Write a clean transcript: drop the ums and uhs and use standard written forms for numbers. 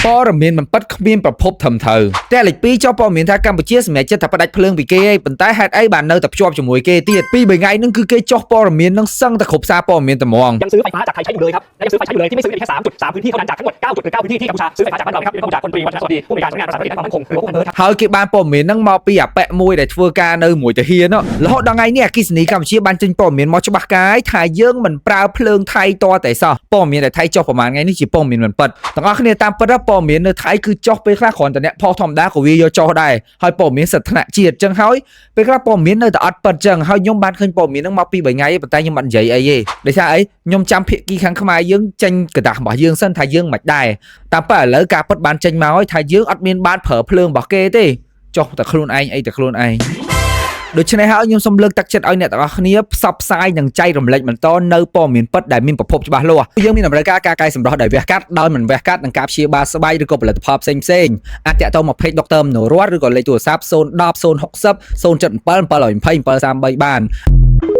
ព័ត៌មានមិនពិតគ្មានប្រភពត្រឹមត្រូវតែលេខ2ចុះព័ត៌មានថាកម្ពុជាសម្រេចចិត្តថាផ្ដាច់ភ្លើងពីគេឯងប៉ុន្តែហេតុអីបាននៅតែភ្ជាប់ជាមួយគេទៀតពី3ថ្ងៃហ្នឹងគឺគេចុះព័ត៌មានហ្នឹងសឹងតែគ្រប់សារព័ត៌មានតែហ្មង ยังซื้อไฟฟ้าจากไทยใช้อยู่เลยครับและยังซื้อไฟใช้อยู่เลยที่ไม่ซื้อมีแค่3.3พื้นที่เท่านั้นจากทั้งหมด9.9พื้นที่ที่กัมพูชาซื้อไฟฟ้าจากบ้านเราครับเป็นกัมพูชาคนปรีวัฒนสวัสดีผู้อำนวยการสำนักงานประสานธุรกิจด้านความมั่นคงหรือว่าผู้พันเบิร์ดครับ ហើយគេបានព័ត៌មានហ្នឹងមកពីអាប៉ែកមួយដែលធ្វើការនៅមួយទាហាននោះរហូតដល់ថ្ងៃនេះអគ្គិសនីកម្ពុជាបានចេញព័ត៌មានមកច្បាស់កាយថាយើងមិនប្រើភ្លើងថៃតតែសោះព័ត៌មានដែលថៃចុះប្រហែលថ្ងៃនេះជាព័ត៌មានមិនពិតទាំងអស់គ្នាតាមពិតទៅព័ត៌មាននៅថៃគឺចុះពេលខ្លះគ្រាន់តែអ្នកផុសធម្មតាក៏វាយកចុះដែរហើយព័ត៌មានសិទ្ធិថ្នាក់ជាតិចឹងហើយពេលខ្លះព័ត៌មាននៅតែអត់ពិតចឹងហើយខ្ញុំបានឃើញព័ត៌មានហ្នឹងមកពី3ថ្ងៃឯងប៉ុន្តែខ្ញុំអត់និយាយអីទេដោយសារអីខ្ញុំចាំភាគីខាងខ្មែរយើងចេញក្រដាសរបស់យើងសិនថាយើងមិនដែរតាមពិតឥឡូវការពិតបានចេញមកហើយថាយើងអត់មានបានប្រើភ្លើងរបស់គេទេ ចុះតែខ្លួនឯងអីតែខ្លួនឯងដូច្នេះហើយខ្ញុំសូមលើកទឹកចិត្តឲ្យអ្នកទាំងអស់គ្នាផ្សព្វផ្សាយនិងចែករំលែកបន្តនៅព័ត៌មានពិតដែលមានប្រភពច្បាស់លាស់យើងមានតម្រូវការការកែសម្រស់ដោយវះកាត់ដោយមិនវះកាត់និងការព្យាបាលស្បែកឬក៏ផលិតផលផ្សេងផ្សេងៗអាចតាក់ទងមក page Dr. មនោរតឬក៏លេខទូរស័ព្ទ010 060 077 720 733បាន។